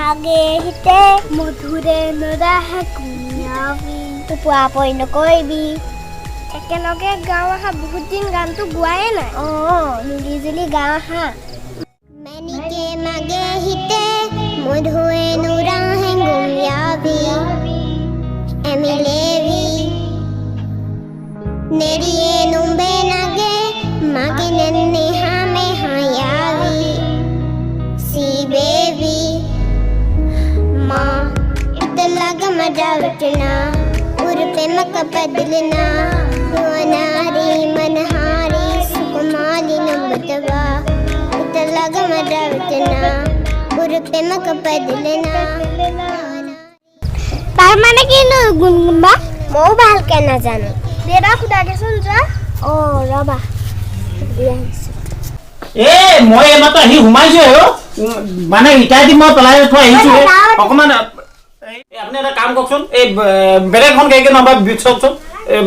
মাগে হিতে মধুৰে নৰাহে গুণিয়াবি টোপোৱা পৰি নকৰিবি। একেলগে গাওঁ আহা, বহুত দিন গানটো গোৱাই নাই। অঁ, মিলি জুলি গাওঁ আহা। মেনিকে মাগে হিতে মধুৰে নৰাহে গুণিয়াবি এমিলেবি নেৰিয়ে নুম্বে নাগে মাগে নেনে হামে হায়াবি সি বেবি মা ইতলাগ মজাৱটনা উৰ পে মক বদলনা নাरी मनहारी सुकुमारी नुबतवा इतलाग मजावटना उर पे मक बदलना। তাৰ মানে কিনো গুণগুণবা? ময়ো ভালকে নাজানো। দেউতা সোধাগেচোন যোৱা। অঁ, ৰ'বা। এ মই এইমাত্ৰ আহি সোমাইছো আৰু মানে ইটাই দি মই পেলাই থৈ আহিছো অকণমান। আপুনি এটা কাম কৰকচোন, এই বেলেগ এখন গাড়ীকে নহবা চাওকচোন।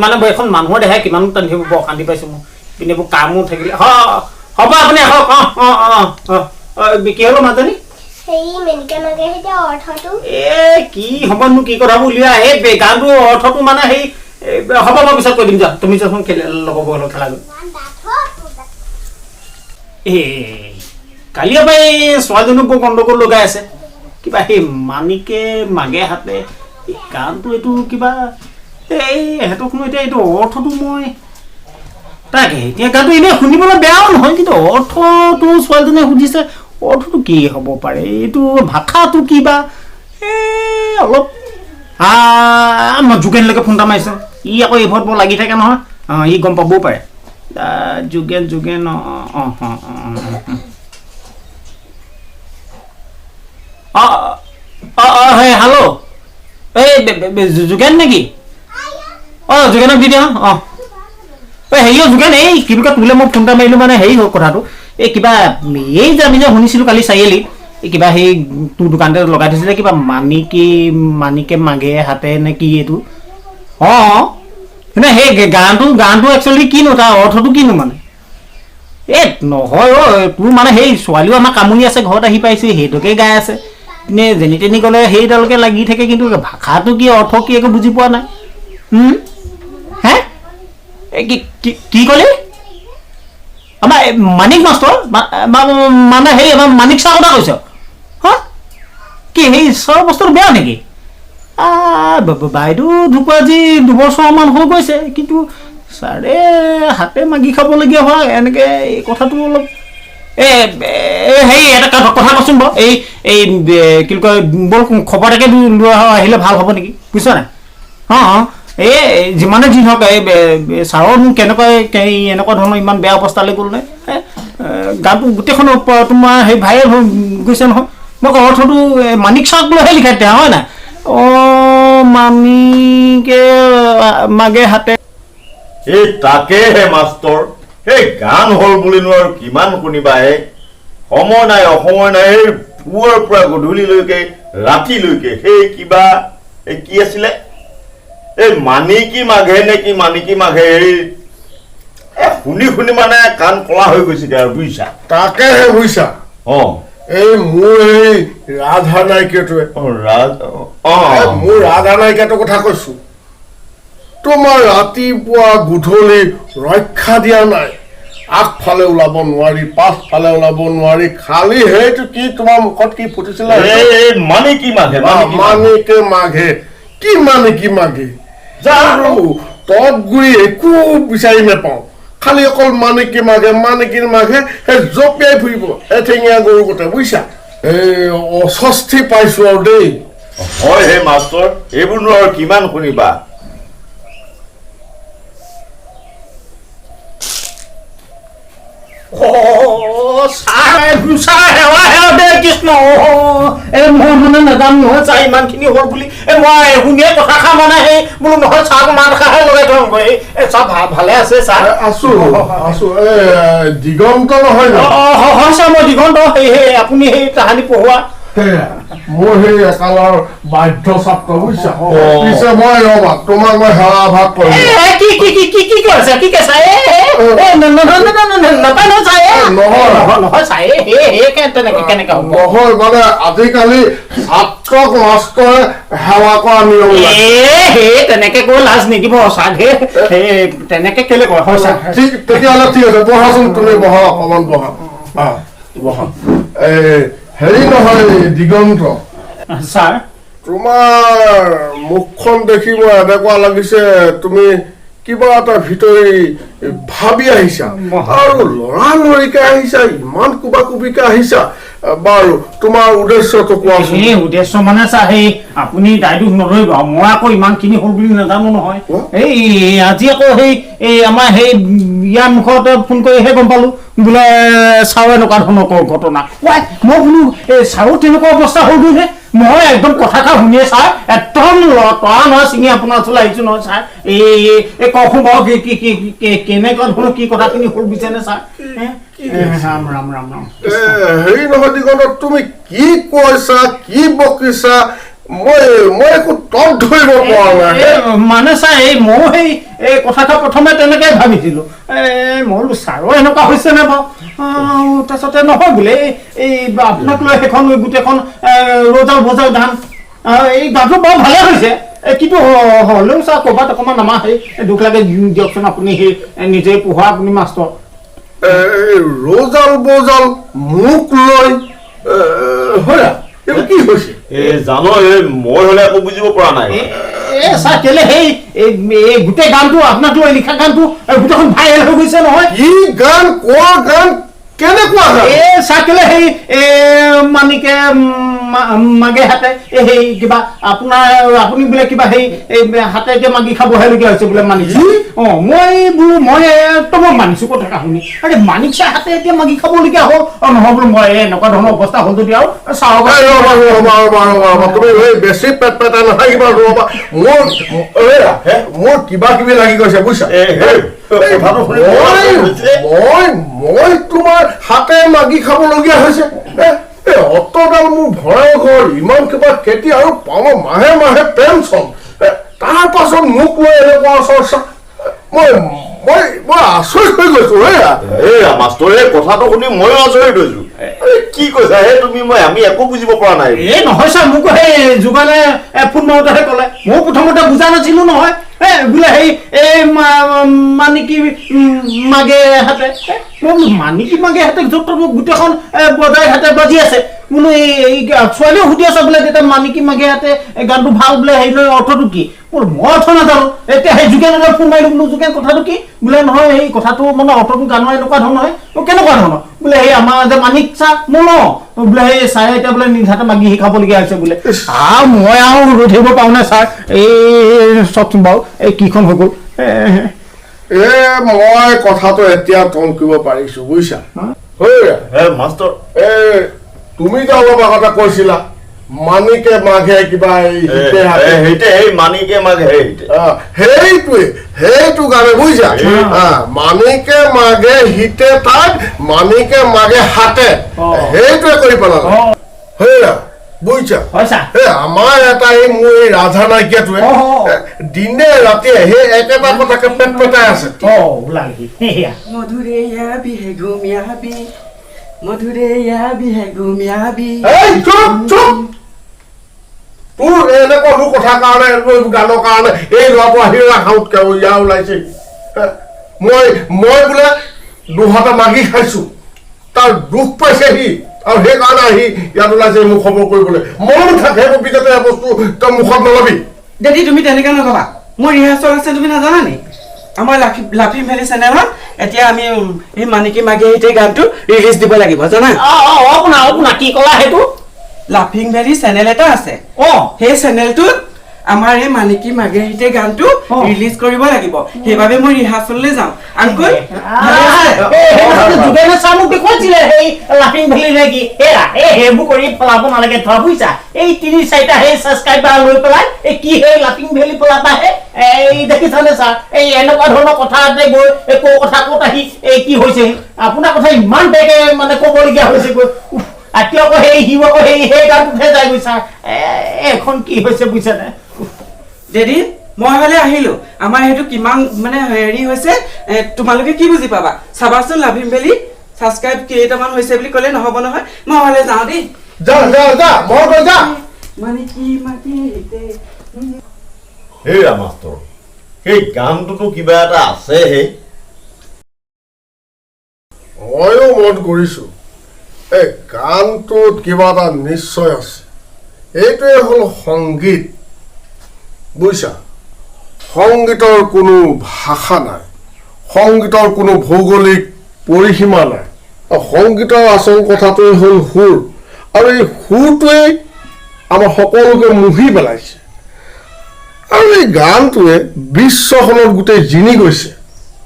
মানে এখন মানুহৰ দেহাই কিমান টানি থাকিব, বৰ অশান্তি পাইছো মই। পিনে এইবোৰ কামো থাকিলে হ'ব, আপুনি আহক। অঁ অঁ অঁ অঁ কি হ'লো মাজনী? এ কি হ'বনো, কি কথাবোৰ উলিওৱা এই গানটোৰ অৰ্থটো মানে সেই হ'ব, মই পিছত কৈ দিম, যোৱা তুমি যোৱাচোন খেল লগৰ লগত খেলা গৈ। এই কালিৰ পৰা এই ছোৱালীজনীও বৰ গণ্ডগোল লগাই আছে কিবা, সেই মানিকে মাগে হাতে এই গানটো, এইটো কিবা এই সিহঁতকনো এতিয়া এইটো অৰ্থটো মই তাকে এতিয়া গানটো এনেই শুনিবলৈ বেয়াও নহয়, কিন্তু অৰ্থটো ছোৱালীজনীয়ে সুধিছে অৰ্থটো কি হ'ব পাৰে, এইটো ভাষাটো কিবা এই অলপ মই যোগেনলৈকে ফোন এটা মাৰিছোঁ, ই আকৌ এইবোৰত বৰ লাগি থাকে নহয়। অঁ, ই গম পাবও পাৰে। যোগেন যোগেন অঁ অঁ অঁ অঁ অঁ অঁ অঁ হেল্ল', এই যোগেন নেকি? অঁ, যোগেনক দি দিয়া। অঁ, এই হেৰি যোগেন, এই কি বুলি কয় তোলৈ মই ফোন এটা মাৰিলোঁ, মানে হেৰি হ'ল কথাটো, এই কিবা এই যে আমি যে শুনিছিলোঁ কালি চাৰিআলিত, এই কিবা সেই তোৰ দোকানতে লগাই থৈছিলে কিবা মানিকে মানিকে মাগে হাতে নে কি এইটো? অঁ অঁ, মানে সেই গানটো গানটো একচুৱেলি কিনো, তাৰ অৰ্থটো কিনো মানে? এই নহয় অ', তোৰ মানে সেই ছোৱালীও আমাৰ কামুৰি আছে, ঘৰত আহি পাইছে সেইটোকে গাই আছে, নে যেনি তেনি গ'লে সেইডালকে লাগি থাকে, কিন্তু ভাষাটো কি অৰ্থ কি একো বুজি পোৱা নাই। হে এই কি কি ক'লি? আমাৰ মানিক মাষ্টৰ মানে হেৰি আমাৰ মানিক ছাৰৰ কথা কৈছ? হা, কি সেই ছাৰৰ বস্তুটো বেয়া নেকি? বাইদেউ ঢুকোৱা আজি 2 বছৰমান হৈ গৈছে, কিন্তু ছাৰে হাতে মাগি খাবলগীয়া হোৱা এনেকৈ এই কথাটো অলপ এই হেৰি এটা কথা কচোন বাৰু, এই এই কি বুলি কয় বৰ খবৰ এটাকে লোৱা আহিলে ভাল হ'ব নেকি, বুজিছ নাই? অঁ অঁ, এই যিমানে যি হওক এই ছাৰৰনো কেনেকুৱা এনেকুৱা ধৰণৰ ইমান বেয়া অৱস্থালৈ গ'ল নে? গানটো গোটেইখন তোমাৰ সেই ভাইৰেল হৈ গৈছে নহয়। মই অৰ্থটো মানিক ছাৰক লৈহে লিখাই তেওঁ হয় নাই? অঁ, মানিকে মাগে হাতে। এই তাকেহে মাষ্টৰ, সেই গান হ'ল বুলিনো আৰু কিমান শুনিবা হে, সময় নাই অসময় নাই, এই পুৱাৰ পৰা গধূলিলৈকে ৰাতিলৈকে সেই কিবা এই কি আছিলে এই মানিকী মাঘে নে কি মানিকী মাঘে, এই শুনি শুনি মানে কাণ কলা হৈ গৈছেগে আৰু বুজিছা। তাকেহে বুজিছা। অঁ, এই মোৰ এই ৰাধা নাইকিয়াটোৱে, মোৰ ৰাধা নাইকিয়াটোৰ কথা কৈছো, তোমাৰ ৰাতিপুৱা গধূলি ৰক্ষা দিয়া নাই, আগফালে ওলাব নোৱাৰি পাছফালে ওলাব নোৱাৰি, খালি সেইটো কি তোমাৰ মুখত কি ফুটিছিলে? মানিকী মাঘে, মানিকে মাঘে কি মানিকী মাঘে আৰু তত গুৰি একো বিচাৰি নাপাওঁ, খালি অকল মানিকী মাঘে মানিকী মাঘে সেই জঁপিয়াই ফুৰিব এঠেঙীয়া গৰু গোটে, বুজিছা। এই অস্বস্তি পাইছো আৰু দেই। হয় হে মাষ্টৰ, এইবোৰনো আৰু কিমান শুনিবা। কৃষ্ণ, এই মই মানে নাজানো নহয় ছাৰ ইমানখিনি হ'ল বুলি, এই মই শুনিয়ে কথাষাৰ মানে সেই বোলো নহয় ছাৰক মাত এষাৰহে লগাই থওঁ। এই ছাৰ ভালে আছে ছাৰ? আছো আছো। এই দিগন্ত নহয়? অঁ হয় ছাৰ, মই দিগন্ত, সেই সেই আপুনি সেই তাহানি পঢ়োৱা। সেয়া মোৰ সেই একালৰ বাধ্য ছাত্ৰ, বুজিছা? পিছে মই ৰ'বা, তোমাক মই সেৱা ভাগ কৰিম। কি কি কি কি কি কৈছা? কি কৈছা? নহয়, মানে আজিকালি ছাত্ৰক মাষ্টৰে সেৱা কৰা নিয়ম। তেনেকে কৈ লাজ নিদিব ছাৰ, তেনেকে কেলে কয়? হয় ছাৰ। ঠিক, তেতিয়াহ'লে ঠিক আছে, বহাচোন, তুমি বহা, অকণমান বহা। বহা। এই হেৰি নহয় দিগন্ত ছাৰ, তোমাৰ মুখখন দেখি মোৰ এনেকুৱা লাগিছে তুমি কিবা এটা ভিতৰি ভাবি আহিছা, আৰু লৰালৰিকে আহিছা, ইমান কোবা কুবিকে আহিছা। বাৰু, তোমাৰ উদ্দেশ্যটো কোৱাচোন। এই উদ্দেশ্য মানে ছাৰ, সেই আপুনি দায় দোষ নধৰিব, মই আকৌ ইমানখিনি হ'ল বুলি নাজানো নহয়। এই আজি আকৌ সেই এই আমাৰ সেই ইয়াৰ মুখতে ফোন কৰিহে গম পালো বোলে ছাৰৰ এনেকুৱা ধৰণৰ ঘটনা। মই বোলো এই ছাৰো তেনেকুৱা অৱস্থা হৈ গ'লহে। মই একদম কথাষাৰ শুনিয়ে ছাৰ একদম তৰা নহয় ছিঙি আপোনাৰ ওচৰলৈ আহিছো নহয় ছাৰ। এই কওকচোন বাৰু, কি কি কেনেকুৱা ধৰণৰ কি কথাখিনি হ'ল বুজিছেনে ছাৰ? ৰাম ৰাম ৰাম ৰাম। হেৰি নহয় দিগন্ত, তুমি কি কৈছা, কি বকিছা, মই মই একো তত ধৰিব পৰা নাই। মানে ছাৰ, এই ময়ো সেই এই কথাষাৰ প্ৰথমে তেনেকে ভাবিছিলো, এই মই বোলো ছাৰো এনেকুৱা হৈছে নে বাৰু? তাৰপিছতে নহয় বোলে এই আপোনাক লৈ সেইখন গোটেইখন ৰজাল বজাল গান, এই গানটো বৰ ভালে হৈছে, কিন্তু হ'লেও ছাৰ ক'ৰবাত অকণমান আমাৰ সেই দুখ লাগে দিয়কচোন। আপুনি সেই নিজে পঢ়োৱা আপুনি মাষ্টৰ। ৰজাল বজাল মোক লৈ হয় কি হৈছে জানো? এই মই হলে একো বুজিব পৰা নাই। ছাৰ কেলে সেই এই গোটেই গানটো আপোনাক লৈ লিখা গানটো গোটেইখন ভাইৰেল হৈ গৈছে নহয়। কি গান, কোৱা গান, কেনেকুৱা গান? এই ছাৰ কেলে সেই মানিকে মাগে হাতে সেই কিবা আপোনাৰ আপুনি বোলে কিবা সেই হাতে এতিয়া মাগি খাবহে লগীয়া হৈছে বোলে মানিক। অ মই বোলো মই একদম মানিছো কথা শুনি, আৰে মানিক ছাৰ হাতে এতিয়া মাগি খাবলগীয়া হ'ল। অ নহয় বোলো মই এনেকুৱা ধৰণৰ অৱস্থা হ'ল যদি আৰু ছাৰৰ তুমি বেছি পেট পেটাই নাথাকিবা, ৰ'বা, মোৰ মোৰ কিবা কিবি লাগি গৈছে বুজিছা। মই মই তোমাৰ হাতে মাগি খাবলগীয়া হৈছে। এই অতডাল মোৰ ভঁৰাল ঘৰ, ইমান কিবা খেতি, আৰু পাওঁ মাহে মাহে পেঞ্চন, তাৰ পাছত মোক লৈ এনেকুৱা চৰ্চা, মই মই মই আচৰিত হৈ গৈছো। এই মাষ্টৰে কথাটো শুনি ময়ো আচৰিত হৈছো। কি কৈছা হে তুমি? মই আমি একো বুজিব পৰা নাই। এই নহয় ছাৰ, মোক সেই যোগানে ফোন মাৰোঁতেহে ক'লে, ময়ো প্ৰথমতে বুজা নাছিলো নহয়। বোলে সেই এই মানিকী মাগে হাতে, মই বোলো মানিকী মাগে হাতে য'ত গোটেইখন বজাই হাতে বাজি আছে। বোলো এই ছোৱালীও সুধি আছে বোলে তেতিয়া মানিকী মাগে হাতে গানটো ভাল বোলে, হেৰি নহয় অৰ্থটো কি? বোলো মই অৰ্থ নাজানো। এতিয়া সেই যোগেনলৈ ফোন মাৰিলো, বোলো যোগেন কথাটো কি? বোলে নহয় সেই কথাটো মানে অৰ্থটো গানৰ এনেকুৱা ধৰণৰ হয়। কেনেকুৱা ধৰণৰ? বোলে সেই আমাৰ যে মানিক ছাৰ মোৰ ন বোলে সেই ছাৰে এতিয়া বোলে নিজ হাতে মাগি শিকাবলগীয়া হৈছে বোলে। মই আৰু ৰৈ থাকিব পাৰোঁ নে ছাৰ? এই চাওকচোন বাৰু এই কিখন হৈ গ'ল। এ মই কথাটো এতিয়া টংকিব পাৰিছো বুজিছা। মাষ্টৰ এই তুমি যে অলপ আগতে কৈছিলা মানিকে মাঘে কিবা মানিকে মাঘে, সেইটোৱে সেইটো গানে বুজিছা। মানিকে মাঘে হিতে তাক, মানিকে মাঘে হাতে, সেইটোৱে কৰি পেলালে সেয়া বুজিছা। আমাৰ এটা এই মোৰ এই ৰাধা নাইকিয়াটোৱে দিনে ৰাতিয়ে সেই একেটা কথাকে পেট পেটাই আছে। তোৰ এনেকুৱা মোৰ কথাৰ কাৰণে গানৰ কাৰণে এই ল'ৰাটো আহি ইয়াৰ ওলাইছে। মই মই বোলে দুহাতে মাগি খাইছো, তাৰ দুখ পাইছে সি, আৰু সেইকাৰণে আহি ইয়াত ওলাইছে মোক খবৰ কৰিবলৈ। মনত থাকে সেইবোৰ পিছতে বস্তু তই মুখত নলবি। দেদি তুমি তেনেকে নকবা, মোৰ ৰিহাৰ্চল আছে তুমি নাজানা নি? আমাৰ লাফিং ভেলী চেনেলত এতিয়া আমি এই মানিকী মাগি আহিতে গানটো ৰিলিজ দিব লাগিব জানা। কি ক'লা সেইটো? লাফিং ভেলী চেনেল এটা আছে, সেই চেনেলটোত আমাৰ এই মানিকী মাগে হিতে গানটো ৰিলিজ কৰিব লাগিব, সেইবাবে মই ৰিহাৰ্চললৈ যাওঁ। আংকুল যোগেনে ছাৰ মোক দেখুৱাইছিলে সেই লাফিং ভেলী নে কি, সেইবোৰ কৰি পেলাব নালাগে ধৰা বুজিছা। এই 3-4টা সেই ছাবস্ক্ৰাইবাৰ লৈ পেলাই এই কি সেই লাফিং ভেলী পেলাবাহে। এই দেখিছানে ছাৰ, এই এনেকুৱা ধৰণৰ কথাতে গৈ এই কথা ক'ত আহি এই কি হৈছে আপোনাৰ কথা ইমান বেগে মানে ক'বলগীয়া হৈছে গৈ। ৰাতি আকৌ সেই সিও আকৌ সেই সেই গানটোতহে যায় বুজিছা। এখন কি হৈছে বুজিছানে? ডেডি, মই হ'লে আহিলো। আমাৰ সেইটো কিমান মানে হেৰি হৈছে, তোমালোকে কি বুজি পাবা চাবাচোন। লাভিম ভেলী ছাবস্ক্ৰাইব কেইটামান হৈছে বুলি ক'লে নহ'ব নহয়। মই হ'লে যাওঁ দেই। যা যা যা, মই গৈ যা। মানে কি মাটি। হেৰা মাষ্টৰ, সেই গানটোতো কিবা এটা আছে হে। ময়ো মন কৰিছো, এই গানটোত কিবা এটা নিশ্চয় আছে। এইটোৱে হ'ল সংগীত, বুজিছা? সংগীতৰ কোনো ভাষা নাই, সংগীতৰ কোনো ভৌগোলিক পৰিসীমা নাই। আৰু সংগীতৰ আচল কথাটোৱে হ'ল সুৰ, আৰু এই সুৰটোৱেই আমাৰ সকলোকে মুহি পেলাইছে। আৰু এই গানটোৱে বিশ্বখনত গোটেই জিনি গৈছে।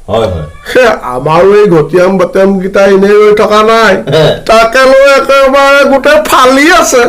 হয় হয়। সেই আমাৰো এই গতিয়াম বাতিয়ামকেইটা এনেই ৰৈ থকা নাই, তাকে লৈ একেবাৰে গোটেই ফালি আছে।